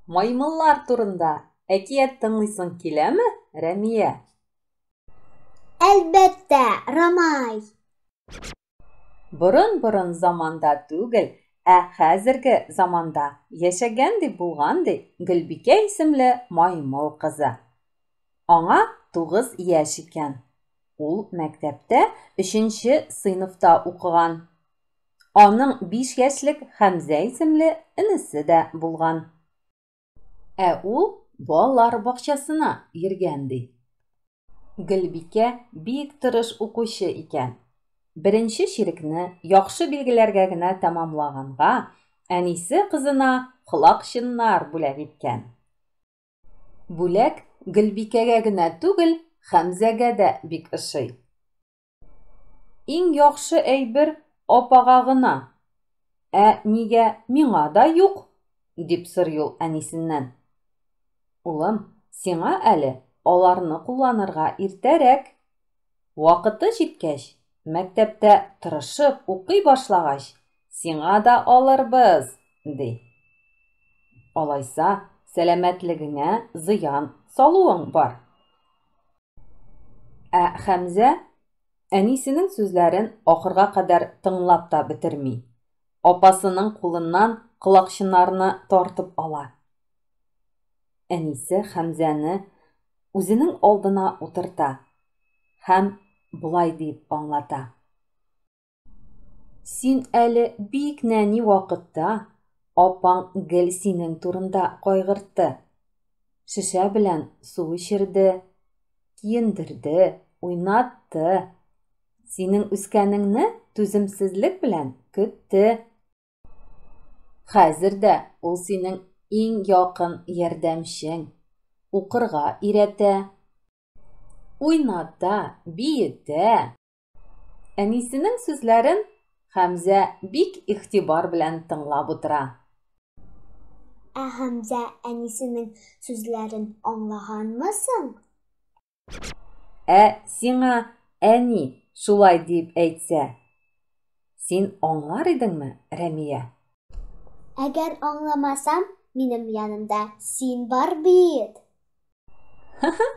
Маймыллар турында әкият тыңлыйсың киләме, Рәмия? Әлбәттә, Рамай! Борын-борын заманда түгел, ә хәзерге заманда яшәгән ди булган ди Гөлбикә исемле маймыл кызы. Аңа 9 яшь икән. Ул мәктәптә өченче сыйныфта укыган. Аның 5 яшьлек Хәмзә исемле энесе дә булган. Ә ул балалар бакчасына йөргән ди. Гөлбикә бик тырыш укучы икән. Беренче чирекне яхшы билгеләргә генә тәмамлаганга, әнисе кызына колакчыннар бүләк иткән. Бүләк Гөлбикәгә генә түгел, Хәмзәгә дә бик ошый. Иң яхшы әйбер апага гына. Ә нигә миңа да юк? дип сорый ул әнисеннән. Улым, сиңа әле аларны кулланырга иртәрәк. Вакыты җиткәч, мәктәптә тырышып укый башлагач, сиңа да алырбыз, ди. Алайса, сәламәтлегеңә зыян салуың бар. Ә Хәмзә әнисенең сүзләрен ахырга кадәр тыңлап та бетерми. Апасының кулыннан колакчыннарны тартып ала. Әнисе Хәмзәне үзенең алдына утырта һәм болай дип аңлата. Син әле бик нәни вакытта апаң гел синең турында кайгыртты. Шешә белән су эчерде, киендерде, уйнатты. Синең үскәнеңне түземсезлек белән көтте. Хәзер дә ул синең иң якын ярдәмчең. Укырга өйрәтә, уйната, биетә. Әнисенең сүзләрен Хәмзә бик игътибар белән тыңлап утыра. Ә Хәмзә әнисенең сүзләрен аңлаганмы соң? Ә сиңа әни шулай дип әйтсә, син аңлар идеңме, Рәмия? Әгәр аңламасам, минем янымда син бар бит. Ха-ха!